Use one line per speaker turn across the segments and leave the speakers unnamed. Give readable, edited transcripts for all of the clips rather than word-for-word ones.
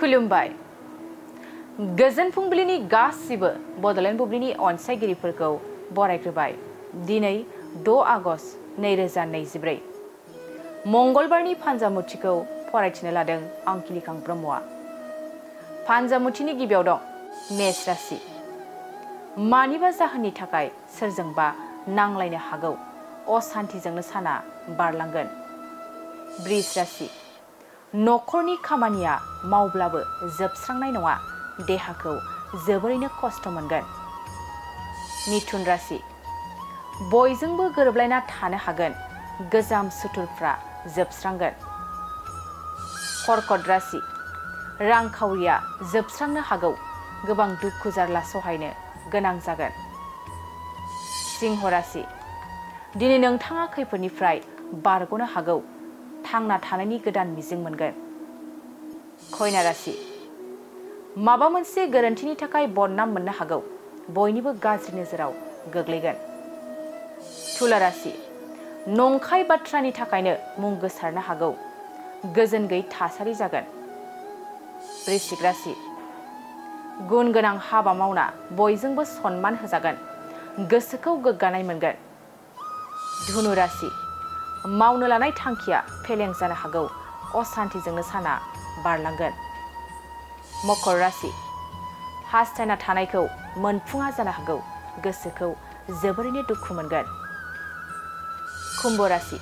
खुलुमबाय गोजोन फुंबिलिनि गासिबो बड'लेण्ड बुब्लिनि अनसायगिरिफोरखौ बरायग्रोबाय। दिनै 6 आगस्ट 2024 मंगलबारनि फान्जामुथिखौ फरायथिनो लादों आं किलिखां ब्रह्मआ। फान्जामुथिनि गिबियाव दं मेष राशि। मानिबा जाहोननि थाखाय सोरजोंबा नांलायनो हागौ, असान्थिजोंनो साना बारलांगोन। बृष राशि। नखरनि खामानिया मावब्लाबो जोबस्रांनाय नङा, देहाखौ जोबोरैनो खस्थ' मोनगोन। मिथुन राशि। बयजोंबो गोरोबलायना थानो हागोन, गोजाम सुथुरफ्रा जोबस्रांगोन। कर्कट राशि। रांखावरिया जोबस्रांनो हागौ, गोबां दुखु जारला सहायनो गोनां जागोन। सिंह राशि। दिनै नोंथाङा खैफोदनिफ्राय बारग'नो हागौ, थांना थानायनि गोदान मिजिं मोनगोन। कन्या राशि। माबा मोनसे गोरोन्थिनि थाखाय बदनाम मोननो हागौ, बयनिबो गाज्रि नोजोराव गोग्लैगोन। तुला राशि। नंखाय बाथ्रानि थाखायनो मुं गोसारनो हागौ, गोजोन गैयै थासारि जागोन। वृश्चिक राशि। गुन गोनां हाबा मावना बयजोंबो सनमान होजागोन, गोसोखौ गोग्गानाय मोनगोन। धनु राशि। मावनो लानाय थांखिया फेलें जानो हागौ, असान्थिजोंनो साना बारलांगोन। मकर राशि। हास्थायना थानायखौ मोनफुङा जानो हागौ, गोसोखौ जोबोरैनो दुखु मोनगोन। कुम्भ राशि।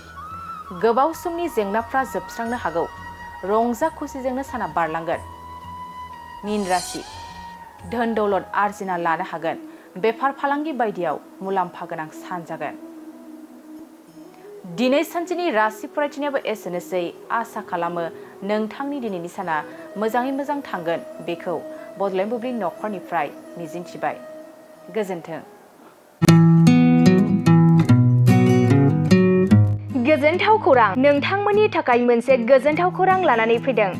गोबाव समनि जेंनाफ्रा जोबस्रांनो हागौ, रंजा खुसिजोंनो साना बारलांगोन। मीन राशि। धोन दौलत आरजिना लानो हागोन, बेफार फालांगि बायदियाव मुलाम्फा गोनां सान जागोन। दिनै सानसेनि राशि फरायथिनायाबो एसेनोसै। आसा खालामो नोंथांनि दिनैनि साना मोजाङै मोजां थांगोन, बेखौ बड'लेण्ड बुब्लि नखरनिफ्राय मिजिंथिबाय। गोजोन्थों।
गोजोनथाव खौरां। नोंथांमोननि थाखाय मोनसे गोजोनथाव खौरां लानानै फैदों।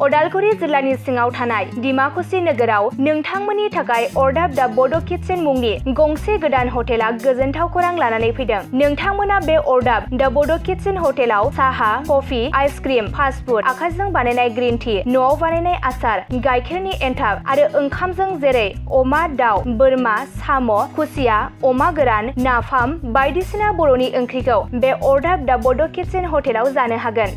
उदालगुरि जिल्लानि सिङाव थानाय डिमाकुसि नोगोराव नोंथांमोननि थाखाय अरदाब दा बड' किटचेन मुंनि गंसे गोदान हटेला गोजोनथाव खौरां लानानै फैदों। नोंथांमोना बे अरदाब दा बड' किटचेन हटेलाव साहा, कफि, आइसक्रिम, फास्ट फुड, आखाइजों बानायनाय ग्रिन टि, न'आव बानायनाय आसार, गाइखेरनि एन्थाब आरो ओंखामजों जेरै अमा, दाउ, बोरमा, साम', खुसिया, अमा गोरान, नाफाम बायदिसिना बर'नि ओंख्रिखौ बे अरदाब दा बड' किटचेन हटेलाव जानो हागोन।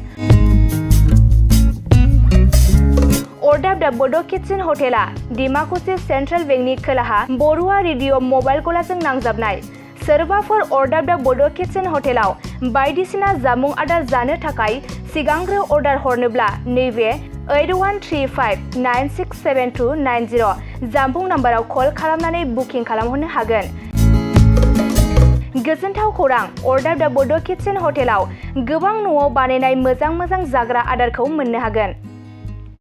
अरदाब दा बड' किटचेन हटेला डिमाकुसि सेन्ट्रेल बेंकनि खोलाहा बरुवा रेडिअ' मबाइल गलाजों नांजाबनाय। सोरबाफोर अरदाब दा बड' किटचेन हटेलाव बायदिसिना जामुं आदार जानो थाखाय सिगांग्रो अर्डार हरनोब्ला नैबे 8135967290 जामबुं नाम्बाराव कल खालामनानै बुकिं खालामहरनो हागोन। गोजोनथाव खौरां। अरदाब दा बड' किटचेन हटेलाव गोबां न'आव बानायनाय मोजां जाग्रा आदारखौ मोननो हागोन।